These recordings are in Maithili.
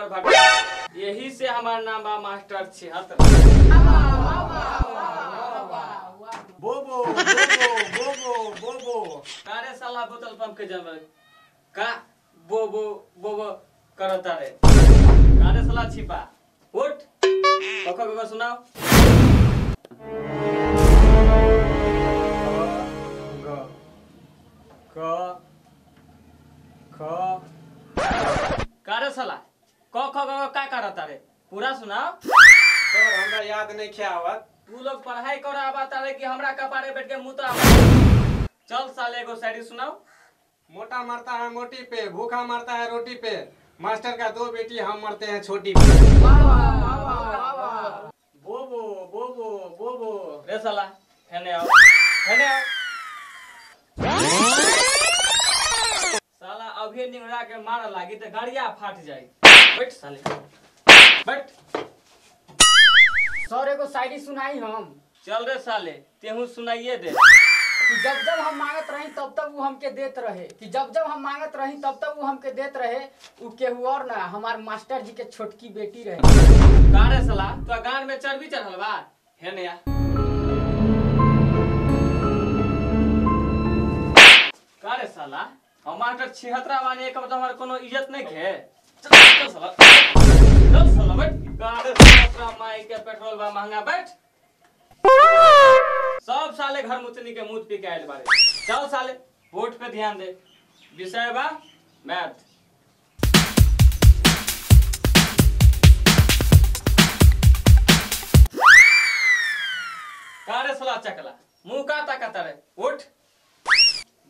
हमर भट्टा, यही से हमार नाम बा मास्टर 76। बोबो बोबो बोबो बोबो। कारे साला बोतल पंप के जानवर का बोबो बोबो करता रे। कारे साला छिपा उठ कखो कखो सुनाओ। ग क ख। कारे साला क ख ग का करता रे, पूरा सुनाओ। सर हमरा याद नहीं खे आवत। तू लोग पढ़ाई कर आवत रे कि हमरा कपारे बैठ के मुंह तो आवत। चल साले एगो शायरी सुनाओ। मोटा मरता है मोटी पे, भूखा मरता है रोटी पे, मास्टर का दो बेटी, हम मरते हैं छोटी पे। बोबो बोबो बोबो। रे साला हेने आओ हेने आओ। साला अभी निंगरा के मार लागी तो गाड़िया फाट जाई। बैठ साले बैठ। सर एगो शायरी सुनाई हम। चल रे साले तेहू सुनाइए दे। कि जब जब हम मांगत रही तब तब वो हमके देत रहे, कि जब जब हम मांगत रही तब तब वो हमके देत रहे, उ केहू और ना हमार मास्टर जी के छोटकी बेटी रहे। का रे साला तो गान में चर्बी चढ़ल बा। हेने आ का रे साला हम मास्टर 76 बानी, एक मतलब हमार कोनो इज्जत नहीं है। चल चल साला चल साला बैठ। का रे साला माई के पेट्रोल बा महंगा बैठ। सब साले घर मुतनी के मुंह पी के आयल बारे। चल साले बोर्ड पे ध्यान दे, विषय बा मैथ। का रे साला चकला मुंह का ताकत रे, उठ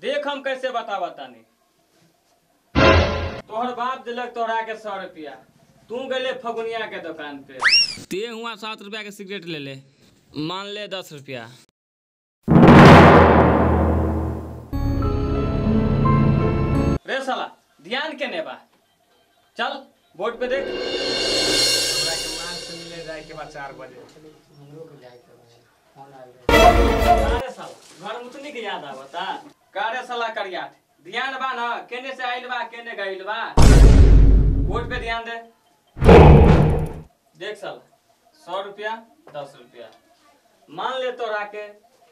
देख हम कैसे बतावा तानी। तोहर बाप दिलक तोहरा के 100 रुपया, तू गले फगुनिया के दुकान पे, ते हुआ 7 रुपया के सिगरेट ले ले, मान ले 10 रुपया। रे साला ध्यान के ने बा, चल बोर्ड पे देख। हमरा के मान से मिले जाए के बाद 4 बजे। हमरो के जाए के बा, फोन आइल रहे। अरे साला घर मुतनी के याद आवता। का रे साला करियाठ ध्यान बा ना, केने से आइल बा केने गइल बा। बोर्ड पे ध्यान दे। देख साला 100 रुपया 10 रुपया मान ले तोरा के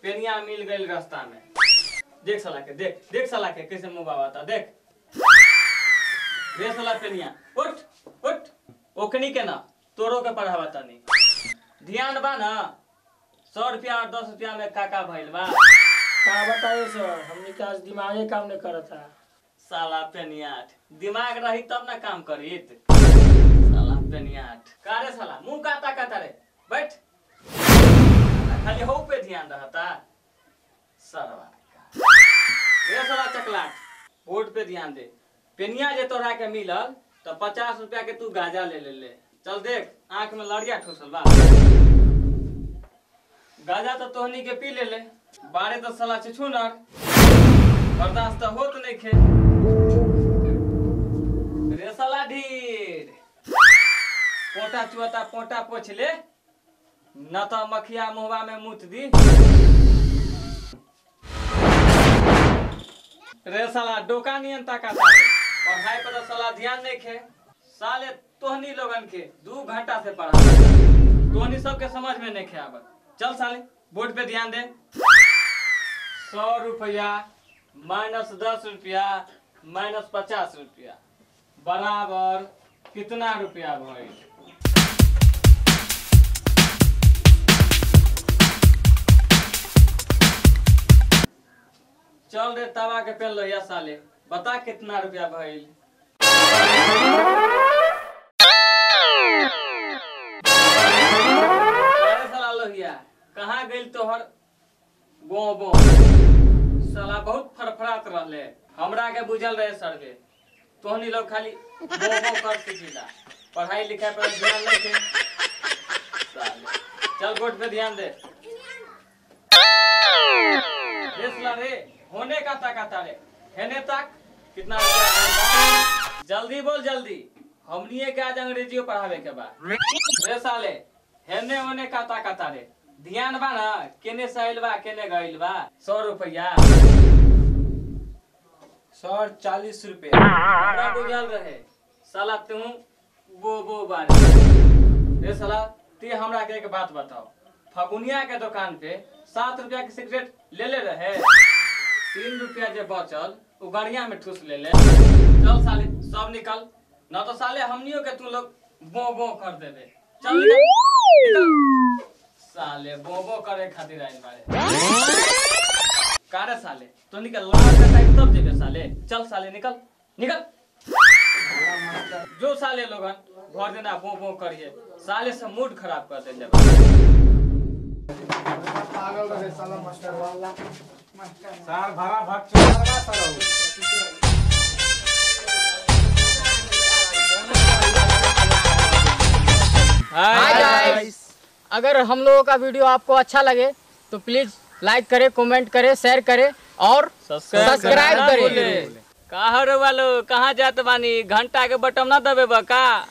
पेनिया मिल गइल रास्ता में। देख साला के देख देख साला के कैसे मुंह बाबाता देख। रे साला पेनिया उठ उठ, ओकनी के ना तोरो के पढ़ावा तानी। ध्यान बा ना, 100 रुपया और 10 रुपया में काका भइल बा। का बताइए सर, हमने के आज दिमागे काम नहीं करता। साला पेनियाठ दिमाग रही तब ना काम करीत। साला पेनियाठ का रे साला मुंह का ताकत रे बैठ, खाली हो पे ध्यान रहता सरवा। रे साला चकलाट बोर्ड पे ध्यान दे। पेनिया जे तोरा के मिलल तो 50 रुपया के तू गाजा ले ले ले। चल देख आंख में लड़िया ठोसल बा। गाजा तो तोहनी के पी ले ले, बारे तो साला छुछुनर बर्दाश्त तो होत नहीं खे। रे साला ढीर पोटा चुआता पोटा पोछ ले, न तो मखिया मुहवा में मूत दी। रे साला डोका नियन ताकाता रे, पढ़ाई पर तो साला ध्यान नहीं खे। साले तोहनी लोगन के 2 घंटा से पढ़ा, तोहनी सबके समझ में नहीं खे आवत। चल साले बोर्ड पे ध्यान दे। 100 रुपया माइनस 10 रुपया माइनस 50 रुपया बराबर कितना रुपया भइल? चल रे तवा के पेल लो साले, बता कितना रुपया भइल? अरे साला लोहिया कहाँ गइल तोहर बो बो? साला बहुत फड़फड़ात रहले, हमरा के बुझल रहे सर्वे। तोहनी लोग खाली बो बो कर सीखिला, पढ़ाई लिखाई पर ध्यान नहीं थे साले। चल बोर्ड पे ध्यान दे। रे रे होने का ताकत रे, हेने तक कितना रुपया? जल्दी बोल जल्दी, हमनिए के आज अंग्रेजियो पढ़ावे के बा। रे साले हेने होने का ताकत रे, ध्यान बा ना, केने से आइल बा केने गइल बा। 100 रुपया सर 40 रुपया। हमरा बुझल रहे साला तू बो बो बारे। ए साला ती हमरा के एक बात बताओ, फगुनिया के दुकान पे 7 रुपया के सिगरेट ले ले रहे, 3 रुपया जे बचल उ गड़िया में ठूस ले ले। चल साले सब निकल, न तो साले हमनियों के तू लोग बो बो कर देबे। चल निकल, निकल। साले बो बो करे खातिर आइल बारे। कारे साले तो निकल, लाल का टाइम तब देबे साले। चल साले निकल निकल। जो साले लोगन भर देना बो बो करिए, साले से मूड खराब कर दे। पागल रहे साला मास्टर वाला। सार भरा भाग चोरवा साला। हाय गाइस, अगर हम लोगों का वीडियो आपको अच्छा लगे तो प्लीज लाइक करें, कमेंट करें, शेयर करें और सब्सक्राइब करें। कहाँ रे वालो, कहाँ जात बानी? घंटा के बटन ना दबे बा का?